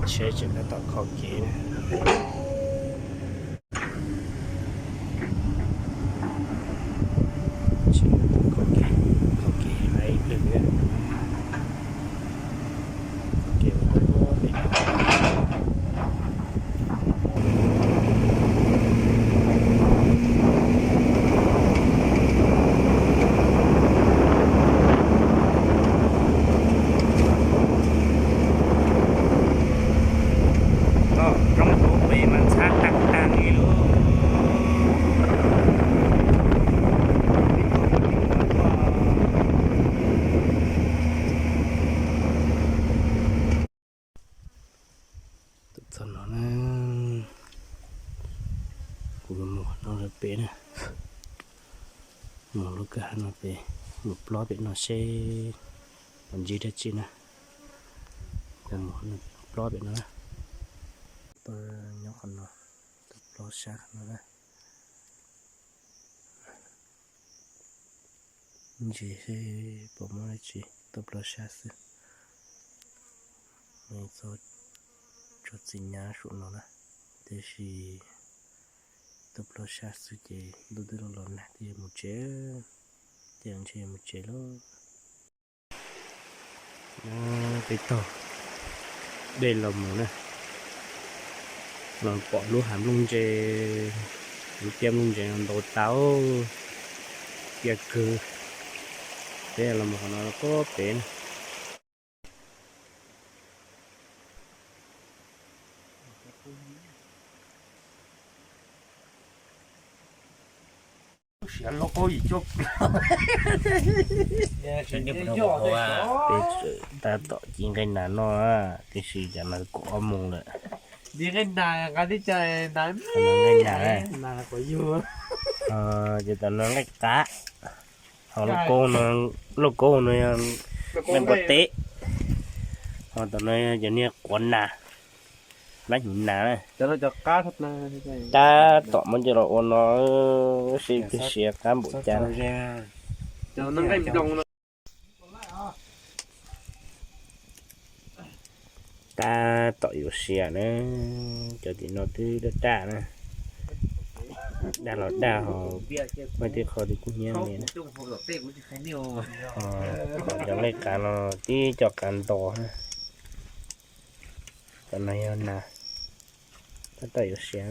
Tsheb tseem tab tom kho kev na. Tsheb tab tom kho kev, kho kev lawm ib pliag. Kev ua pem no. Roob hauv pes mas ntxhab tag tag li lauj. Txog no na, kuv mus no lawm pem na, mus lub kwj ha no pem, mus plob pem no seb puas ntsib dab tsi na. Mus plob pem no na, nyob qhov no, tuaj plob sab qhov no na. Ntsia seb puas muaj dab tsi, tuaj plob sab xwb. Txog tsob txiv nyab saum no na, tiam sis tuaj plob sab xwb ces ntuj twb los nag thiaj mus tsev, ces ntshe mus tsev lauj. Peb taug dej los mus na, los pom lub hav nplooj ntse, lub tiaj nplooj ntse no ntau tau, tiaj kawg. Peb los mus qhov no pob pem na. Peb tab tom ci nqaij nas noj, tiam sis cov no kuv ob moos lawm. Nqaij nas, ces tam no nqaij qab, ho lauj kaub no, lauj kaub no yog nqaij npua teb, ho tam no yog cov niag quav nas, lab hnyuv nas na. Tab tom muab coj los ua no, seb peb siav qab npaum cas na. Tab tom yuav siav na, cov tim no twb daj daj na, daj los daj ho, muaj tej qho twb kub hnyiab li na. Ho cov nqaij qav no tib co qav ntos na, cov no yog nas, tab tom yuav siav.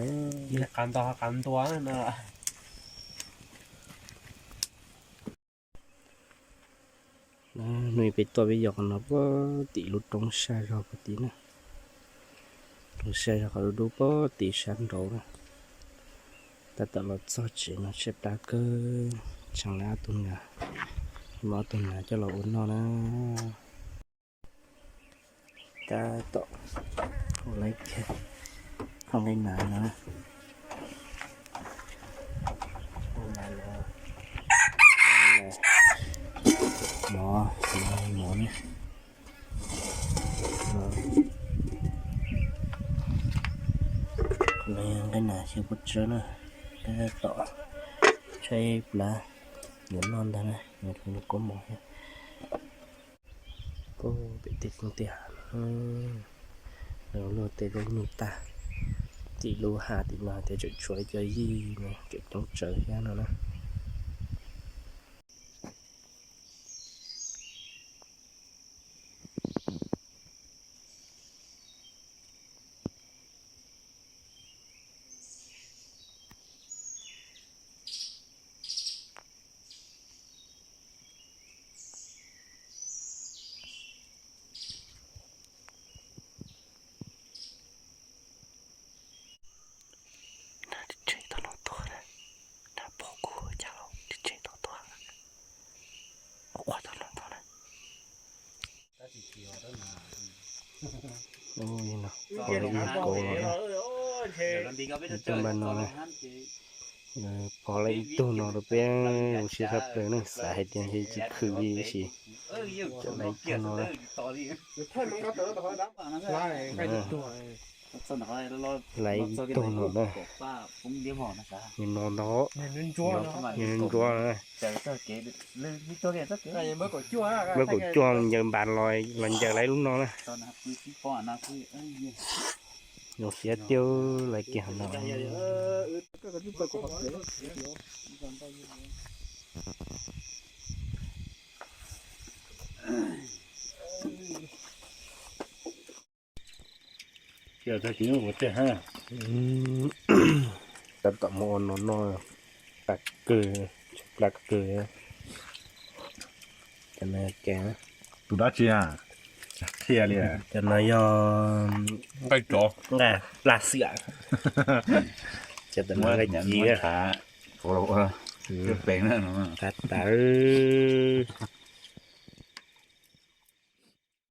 Hnub peb tuaj peb yos qhov no puag tim lub roob sab zog puag tim na, roob sab zog qhov dub dub puag tim sab nraud na. Tab tom los txog tsev no tshaib plab kawg, tseem lawv ob tug nas, muab ob tug nas coj los ua noj na. Tab tom ua lawv kiag qhov nqaij nas no, mov, mov ne. Qhov no yog nqaij nas xyaw pob tsawb na, tab tom tshaib plab, yuav noj ntag na, yuav hlub lub kaub mom thiab. Pem tej roob tej hav no, luag tej zaub nyuj tag, tim lub hav tim no tias tseem tshuav ib co yij no kev coob tsawv thiab no na. Tsem tau no tuag na, pom kuv cas los tsem tau tuag, ua tau no tau na. Pom lawv ib kauv no, coj npaj no na, pom lawv ib tug no rau peb ua siab tshaj plaws ne, xav hais tias ntshe tsis khwv li tab sis coj lawv ib tug no na. Laiv ib tug no na. Nws no ntau, nws ntsuab na. Muab kaum cuaj ncaws npas los, los ncaws laiv lub no na. Zoo siab tiag laiv kiag no. Tab tom muab ua no noj, plas kawg, tshaib plab kawg. Cov no tus dab tsi a? Qhia li. Cov no yog nqaij plaj xiam. Cov no nqaij ci. Qab tawv.